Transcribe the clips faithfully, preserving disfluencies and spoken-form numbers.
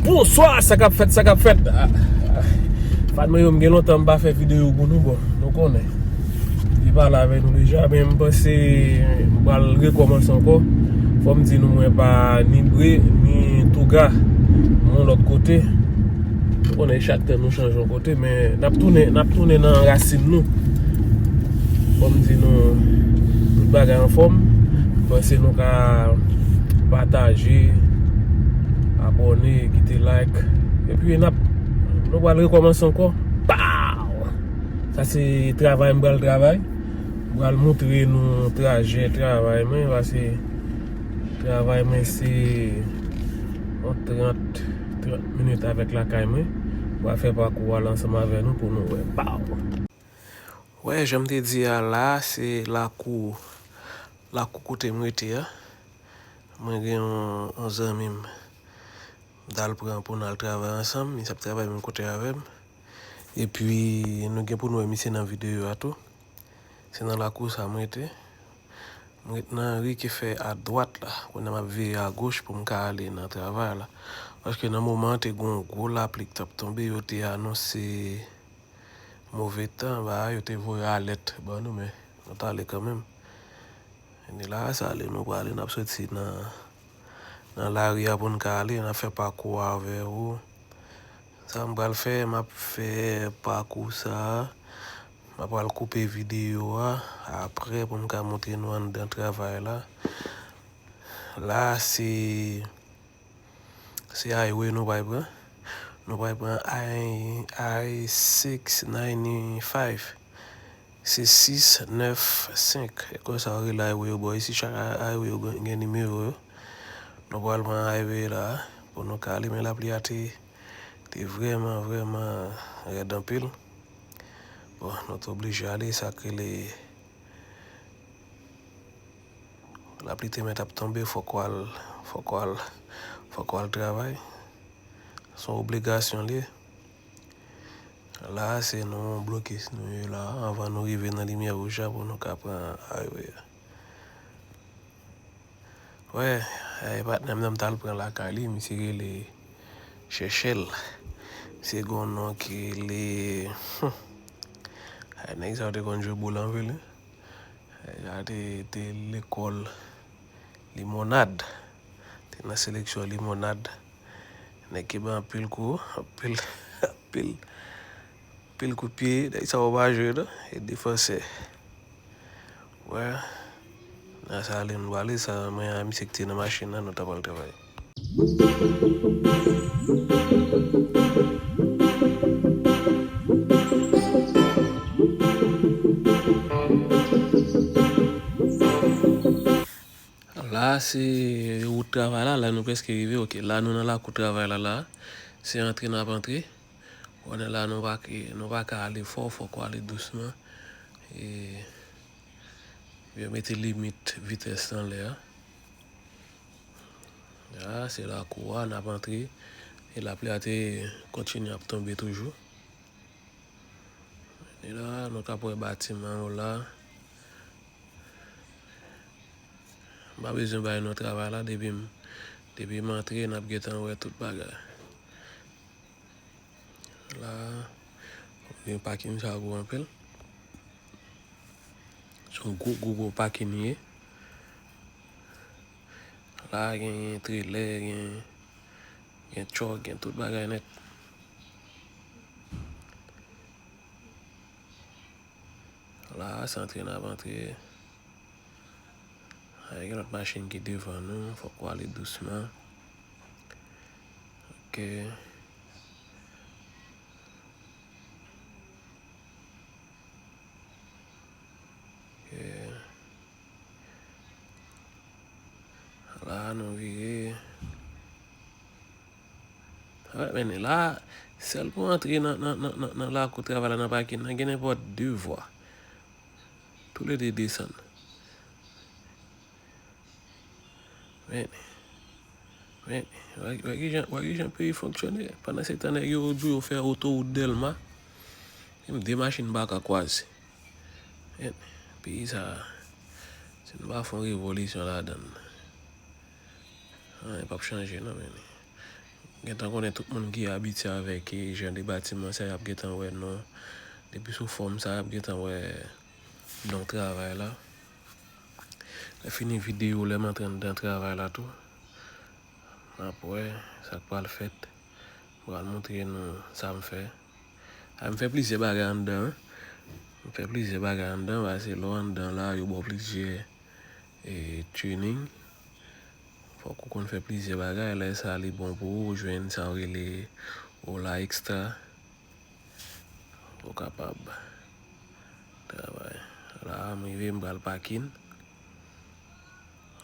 Bonswa, sa k ap fèt, sa k ap fèt? Ah, ah. Fan mwen yo, m gen lontan m pa fè videyo pou nou, bon, nou konnen. Li pale avè nou deja, men m panse m pral rekòmanse ankò. Fò m di nou, mwen pa ni Bre, ni Touga, m yon lòt kote. Nou konnen chak tan nou chanje yon kote, men n ap tounen, n ap tounen nan rasin nou. Fò m di nou, tout bagay anfòm. M panse nou ka pataje, abòne, kite like. Epi n ap, nou pral rekòmanse ankò. Pow! Sa se travay m pral travay. M pral montre nou trajè travay mwen, paske travay mwen se yon trant, trant minit avèk lakay mwen. M pral fè pakou a la ansanm avè nou pou nou wè. Pow! Wè, jan m te di a la, se lakou, lakou kote m rete a. Mwen gen yon, yon zanmi m, m t al pran pou n al travay ansanm, misye ap travay menm kote avè m. Epi, nou gen pou nou wè misye nan videyo a tou. Se nan lakou sa m rete. M ret nan ri ki fè adwat la. Kounye a m ap vire agoch pou m ka ale nan travay la. Paske nan moman an, te gen yon gwo lapli ki t ap tonbe, yo te anonse move tan, ba, yo te voye alèt ban nou, men nou t ale kanmenm. Ni la, sa ale, nou prale, n ap soti nan, nan lari a pou n ka ale, n ap fè pakou a avè ou. Sa m pral fè, m ap fè pakou sa a, m ap pral koupe videyo a, apre pou m ka montre nou anndan travay la. La, se Se highway nou pral pran. Nou pral pran I, I six ninety-five. Se sis nèf senk. E konsa yo rele highway yo bò isi. Chak highway yo gen, gen nimewo yo. Nou pral pran highway la pou nou ka ale, men lapli a te, te vrèman, vrèman rèd anpil. Bon, nou te oblije ale, sa k rele Lapli te mèt ap tonbe, fòk w al, fòk w al, fòk w al travay. Se yon obligasyon l ye. La a, se nou blokis nou ye la a, anvan nou rive nan limyè wouj la pou nou ka pran highway a. Wè, e patnè m nan m t al pran lakay li, misye rele Chèchèl. Misye gen yon non ki rele, hmm. Ay, nèg sa yo te konn jwe boul anpil, wi. Sa te, te lekòl Limonad. Te nan seleksyon Limonad. Nèg ki bay anpil kou, anpil, anpil, anpil kout pye. Nèg sa yo pa jwe, non. E defansè. Wè. Nan sa ale, nou prale, sa, mwen a misye ki te nan machin nan, nou ta pral travay. La, se wout travay la, la nou prèske rive, oke. La, nou nan lakou travay la, la. Se antre n ap antre. Konnen la, nou pa ke, nou pa ka ale fò, fòk w ale dousman. E, yo mete limit vitès nan lè a. A, se lakou a, n ap antre. E lapli a te kontinye ap tonbe toujou. E la, nou ka wè batiman yo la. M pa bezwen bay non travay la, depi m, depi m antre, n ap gentan wè tout bagay. La, gen pakin sa gwo anpil. Se yon gwo, gwo, gwo pakin li ye. La, gen trelè, gen, gen chòk, gen tout bagay nèt. La, se antre n ap antre. A, gen lòt machin ki devan nou, fòk w ale dousman. Oke. Oke. La, nou vire. Alright, men la, sèl pou antre nan, nan, nan, nan, nan lakou travay la, nan pakin nan, gen nenpòt de vwa. Toulede desann. Men, men, wè, wè kijan, wè kijan peyi fonksyone. Pandan se tan nèg yo di yo fè otowout Dèlma, menm de machin pa ka kwaze. Men, peyi sa a, si nou pa fè yon revolisyon ladan l, anyen p ap chanje non, men. Gentan konnen tout moun ki abitye avèk, e, jan de batiman sa, y ap gentan wè non. Depi sou fòm sa, y ap gentan wè non travay la. Lè fini videyo, lè m antre anndan travay la tou, n ap wè sa k pral fèt. M pral montre nou sa m fè. A, m fè plizyè bagay anndan, wi. M fè plizyè bagay anndan, paske lè w anndan la, yo ba w plizyè, e, training. Fòk ou konn fè plizyè bagay. Lè sa, li bon pou ou jwenn sa yo rele Ola Extra. Ou kapab travay. La, m rive, m pral pakin.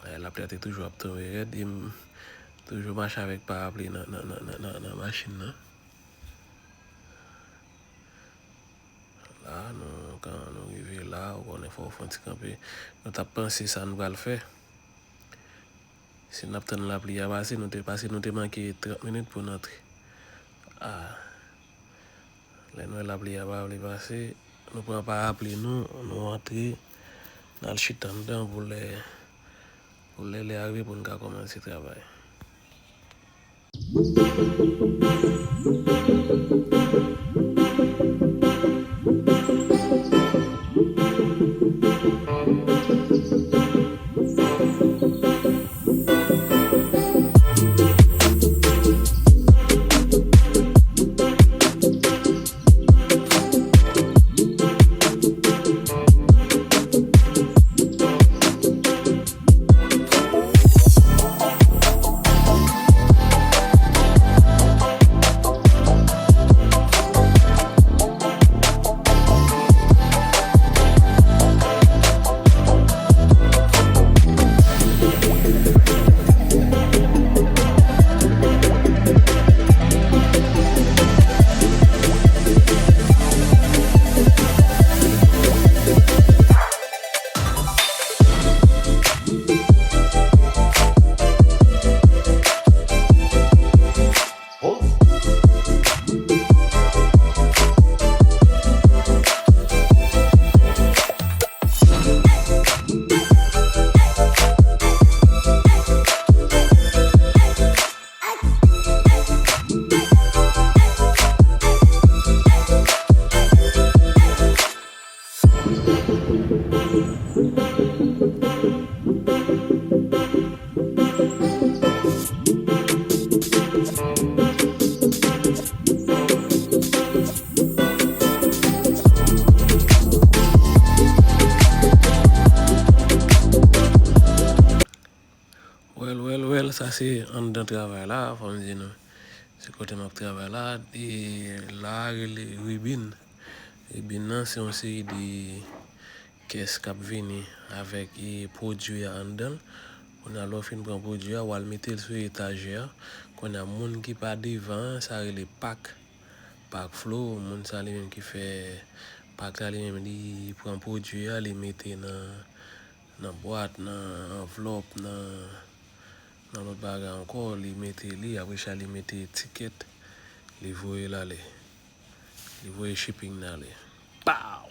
E, lapli a te toujou ap tonbe rèd, e m toujou mache avèk parapli nan, nan, nan, nan, nan, nan machin nan. La, nou, kan nou rive la, ou konnen fò w fè yon ti kanpe. Nou t ap panse sa n pral fè. Si n ap tann lapli a pase, nou te pase, nou te manke trant minit pou n antre. A. Lè n wè lapli a pa vle pase, nou pran parapli nou, nou antre, n al chita anndan pou lè, pou lè lè a rive pou n ka kòmanse travay. Well, well, well, sa se anndan travay la, fò m di nou. Se kote m ap travay la, e la rele ribin. Ribin nan se yon seri de kès k ap vini avèk, e, pwodui a anndan l. Kounye a, lè w fin pran pwodui a, w al mete l sou etajè a. Kounye a, moun ki pa devan an, sa rele pak. Pak Flow, moun sa li menm ki fè pak la, li menm li pran pwodui a, li mete nan, nan bwat, nan anvlòp, nan, nan lòt bagay ankò, li mete li, apre sa li mete etikèt, li voye l ale. Li voye shipping nan ale. Pow!